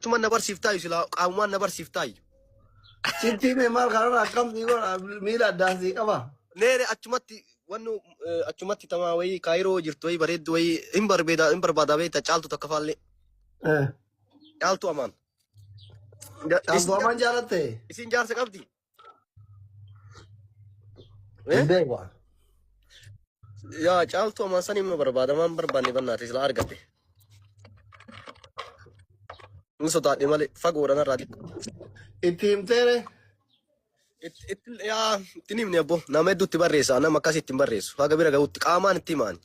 Achumaan na barsiiftaayu silaa qaamumaan na barsiiftaayu. Sitti hime maal kanarra akkam sii godha miila addaan sii qaba. Neere achumatti wannu achumatti tamaa wayii kaayiroo jirtu wayii bareeddu wayii hin barbeeda hin barbaada beekta caaltu takka faallee. Eh. Caaltu amaan. Caaltuu amaan jaalatte? Isin jaarsa qabdi? Hin beeku. Yaa caaltu amaan san himna barbaada waan barbaanne bannaate sila argatte. Hin sodaadhe malee fagoodha narraa xiqqoo. Itti himteere? Itti yaa itti himne abbo nama hedduutti barreessa nama akkasii itti hin barreessu haga bira gahutti qaamaan itti himaani.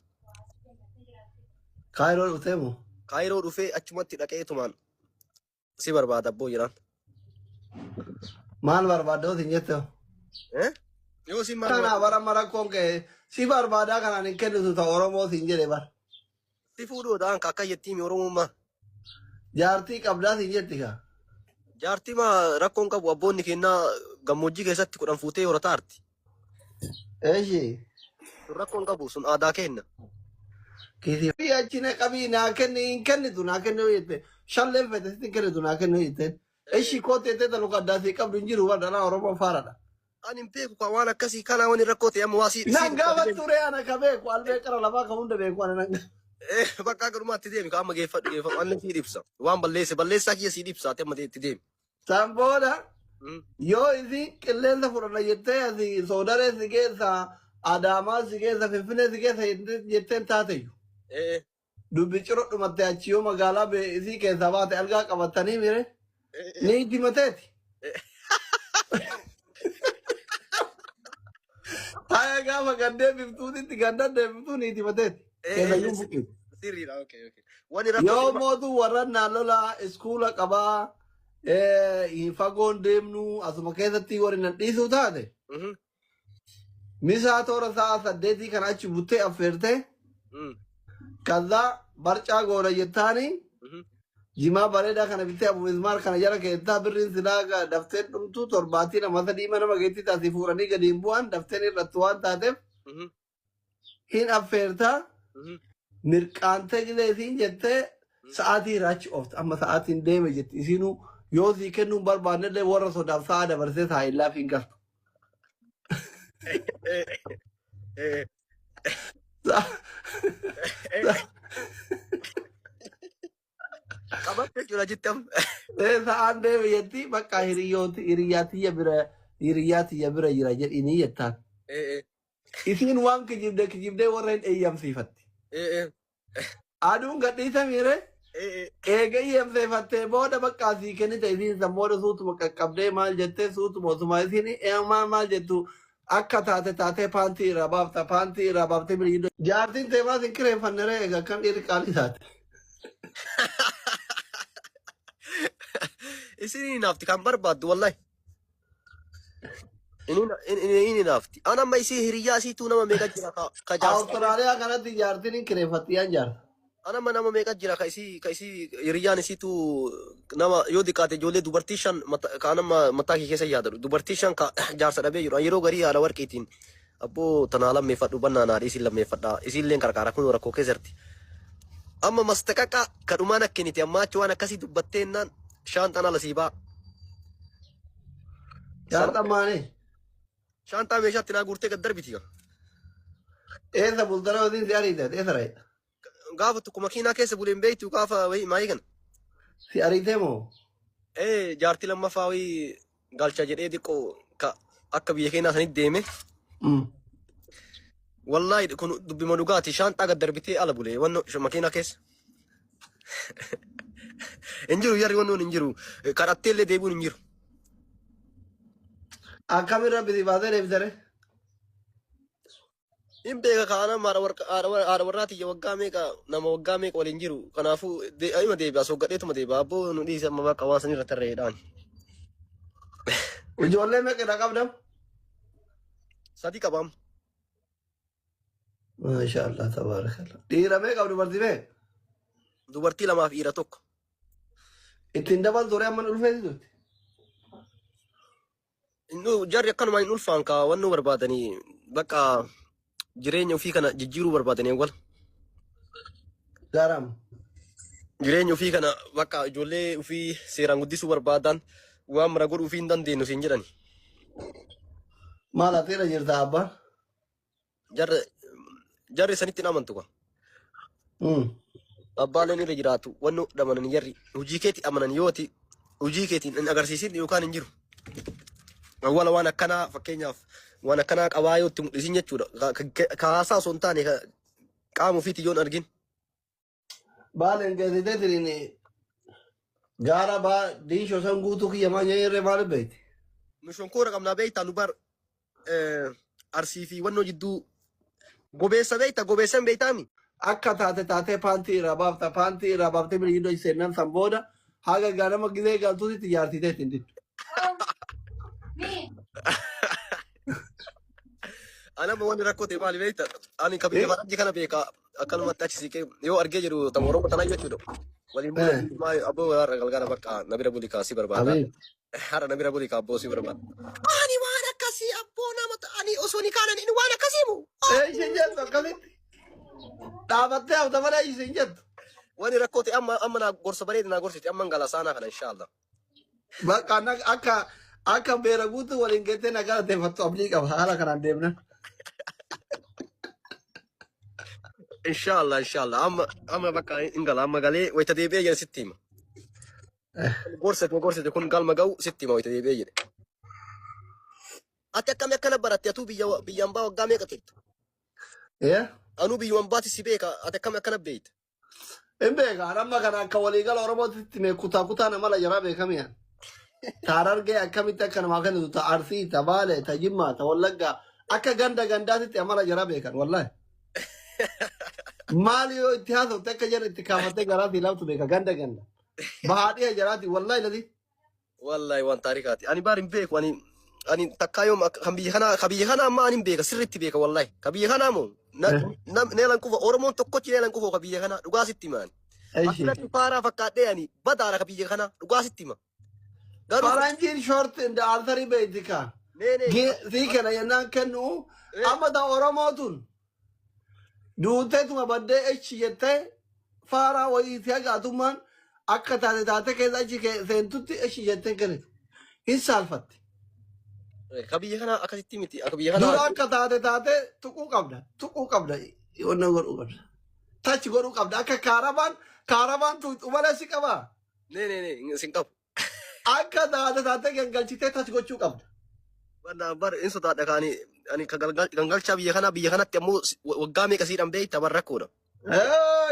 Kaayiroo dhuftee moo? Kaayiroo dhufee achumatti dhaqeetumaan si barbaada abboo jedhaan. Maal barbaadda yoo siin jette? Eh? Yoo siin maal Kana barbaadda? bara mara rakkoon ka'e si barbaadaa kanaan hin kennitu ta Oromoo siin jedhe bar. Si fuudhuudhaan ka akka jettii mi Oromummaa. Jaartii qabdaa siin jetti ka. Jaartii maa rakkoon qabu abboonni kennaa gammoojjii keessatti kudhan fuutee horataa arti. Eshi. Sun rakkoon qabu sun aadaa keenna. Kiisii achi na qabii naa kenni hin kennitu naa kenni yoo jette shalleen fete sitti hin kennitu naa kenni yoo jetteen. Eshi koo teettee ta luka addaa sii qabdu hin jiru bar dhalaa Oromoo faaradha. Ani hin beeku kaa waan akkasii kanaa wani rakkoo ta'e amma waa sii Nan gaafattu ree ana ka beeku albee qara lafaa ka hunda beeku ana nan Eh, bakka akka dhumaatti deemi ka amma geeffadhu geeffadhu anni sii dhibsa waan balleesse balleessaa kiyya sii dhibsa ati amma itti deemi. San booda yoo isin qilleensa fudhanna jettee asii soodaree si keessa Adaamaa si keessa Finfinnee si keessa jetteen taateyyuu. Eh, Dubbi ciro dhumatte achi yoo magaalaa isii keessaa baate algaa qabatanii mire ni itti mateeti. Haya gaafa gandee biftuutitti ganda deebiftuu ni itti mateeti. Keessayyuu buqqi. Sirriidha okay okay. Wani rakkoo Yoo mootu warra naan lolaa iskuula qabaa hin fagoon deemnu asuma keessatti warri nan dhiisuu taate. Misaa toora sa'a 8 kana achi buttee affeertee kaza barcaa goona jettaani jimaa bareedaa kana bittee abu mismaar kana jala keessaa birriin silaa dafteen dhumtu torbaatii nama sadii mana geetti taasii fuudhanii gadi hin bu'an dafteen hir'attu waan taateef hin affeertaa mirqaantee gilee isiin jettee sa'aatii irraa achi oofte amma sa'aatiin deeme jetti isiinuu yoo sii kennuu hin barbaannellee warra sodaaf sa'a dabarsee sa'a illaaf hin galtu. Qabatte jechuudha jetti amma. Sa'aan deeme jetti bakka hiriyooti hiriyyaa tiyya bira hiriyyaa tiyya bira jira jedhinii jettaan. Isiin waan kijibde kijibdee warra hin eeyyamsiifatti. Aduun gadhiisa miire eega eeyyamsiifattee booda bakka asii kennite isiin san booda suutuma qaqqabdee maal jettee suutuma osuma isiin maal maal jettu akka taate taatee paantii irraa baafta paantii irraa baaftee bira Jaartiin tee maas hin kireeffanne ree egaa akkam dhiirri qaalii taate. Isin hin hafti kan barbaaddu wallahi. Inni naafti. An amma isii hiriyyaa isiituu nama meeqa jira ka ka jaarsa. Awustiraaliyaa kanatti jaartiin hin kireeffatti yaan jaarsa. An amma nama meeqa jira ka isii ka isii hiriyyaan isiituu nama yoo diqqaate ijoollee dubartii shan mata- ka an amma mataa kee keessa yaadadhu dubartii shan ka jaarsa dhabee jiru. An yeroo garii haadha warqiitiin abboo tanaa lammeeffadhu bannaa naa dhiisiin lammeeffadha isiilleen qarqaara kun rakkoo keessa jirti. Amma mastaqaqa kadhumaan akkiniti amma achi waan akkasii dubbatteennaan shaanxaan ala sii ba'a. Jaarxan maali? Shaanxaa meeshaatti naa guurtee gad darbiti gaa. Eessa bultara wasiin si ariite? Eessa ra'e? Gaafa tokko makiinaa keessa buleen beektu gaafa wayii maayii kana. Si ariite moo? Ee jaartii lammaffaa wayii galcha jedhee xiqqoo ka akka biyya keenyaa sanitti deeme. Wallaahi kun dubbima dhugaati shaanxaa gad darbitee ala bulee wanno makiinaa keessa. Hin jiru jarri wannoon hin jiru kadhattee illee deebi'uun hin jiru. Akkamiin rabbi si baasee deebisere? Hin beeka kaana haadha warraa tiyya waggaa meeqa nama waggaa meeqa waliin jiru kanaafuu ima deebi'a soggadheetuma deebi'a abboo nu dhiise amma bakka waan sanirra tarreedhaan. Ijoollee meeqa qabda? Sadi qabaam. Maasha Allah tabaarakallah. Dhiira meeqa qabdu dubartii meeqa? Dubartii lamaaf dhiira tokko. Ittiin dabaltu ree amma ulfeessi turte. Inni jarri akkanumaan hin ulfaan kaa waan nu barbaadanii bakka jireenya ofii kana jijjiiruu barbaadanii wal. Garam. Jireenya ofii kana bakka ijoollee ofii seeraan guddisuu barbaadan waan mara godhuu ofii hin dandeenyu siin jedhani. Maal atiira jirta abbaan? Jarri jarri sanitti hin amantu kwa. Abbaaleen irra jiraatu wanni dhamanan jarri hojii keetti amanan yooti hojii keetiin hin agarsiisin yookaan hin jiru. Awwala waan akkanaa fakkeenyaaf waan akkanaa qabaa yoo itti mul'isin jechuudha. Ka haasaa osoo hin taane ka qaama ofiitti yoon argin. Baaleen geessiteetiin gaara baa diinshoo san guutuu kiyya maa nyaayirree maal beekti? Nu shonkoora qabnaa beektaa nu bar Arsii fi wannoo jidduu gobeessa beekta gobeessan beektaami. Akka taate taatee paantii irraa baafta paantii irraa baaftee miliyoona seennan san booda haga ganama gizee galtuutti jaartitee ittiin diddu. Anama wanni rakkoo ta'e maali beekta? Ani ka biyya faranjii kana beeka akkanumatti achi siqee yoo argee jedhu tama Oromoo tanaa jechuudha. Waliin bula maali abboo har'a galgala bakka na bira buli kaasii barbaada. Abiib. Har'a na bira buli ka abboo si barbaada. Ani waan akkasii abboo nama ani osoo ni kaanan inni waan akkasii mu. Ee isheen jettu akkamitti? Dhaabattee hafta malee isheen jettu. Wani rakkoo ta'e amma amma naa gorsa bareeda naa gorsiti amma gala saanaa kana inshaallah. Bakka akka akka beera guutuu waliin geettee na galateeffattu abdii qaba haala kanaan deemna. Inshaallah inshaallah amma amma bakka hin gala amma galee wayita deebi'ee jedhe sitti hima. Gorsite gorsite kun galma ga'u sitti hima wayita deebi'ee jedhe. Ati akkami akkana baratte atuu biyya biyya ambaa waggaa meeqa turte? Ee? Anuu biyyuma ambaati si beeka ati akkami akkana beekta? Hin beeka amma kana akka waliigala Oromootti mee kutaa kutaa nama la jaraa beekamiya. Ta Harargee akkamitti akka namaa kennitu ta Arsii, ta Baale, ta Jimmaa, ta Wallaggaa akka ganda gandaatitti amala jaraa beekan wallahi. Maali yoo itti haasofte akka jarri itti kaafattee garaa fi laaftu beeka ganda ganda. Bahaadhiya jaraati wallahi lali. Wallahi waan taarikaati. Ani baar hin beeku ani ani takkaa yoom kan biyya kanaa kan biyya kanaa amma ani hin beeka sirriitti beeka wallahi. Kan biyya kanaa moo na neelan kufa Oromoon tokkochi neelan kufa kan biyya kanaa dhugaa sitti himaan. Eshi. Asirratti faaraa fakkaadhee ani badaadha kan biyya kanaa dhugaa sitti hima. Garuu Faranjiin short in the artery beekti kaa. nee nee Sii kana jennaan kennu amma ta Oromoo tun duuteetuma baddee echi jettee faaraa wayiitii hagaatummaan akka taate taate keessa achi seentutti echi jettee kennitu. Hin saalfatti. Kan biyya kanaa akkasitti miti. Akka biyya Dura kanaa akka taate taate tuquu qabda. Tuquu qabda. Wanna godhuu qabda. Tachi godhuu qabda. Akka kaarabaan kaarabaan tuqxu malee si qabaa. Nee nee nee sin qabu. Akka taate taate gangalchitee tachi gochuu qabda. Wallah bar in sodaadha kaani ani ka gangalchaa biyya kanaa biyya kanatti ammoo waggaa meeqa siidhan beekta bar rakkoodha.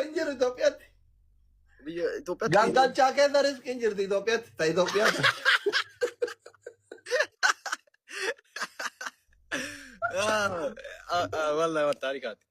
Hin jiru Itoophiyaatti. Biyya Itoophiyaatti Gangalchaa keessa riskiin jirti Itoophiyaatti. Ta Itoophiyaatti. Wallahi waan taarikaati.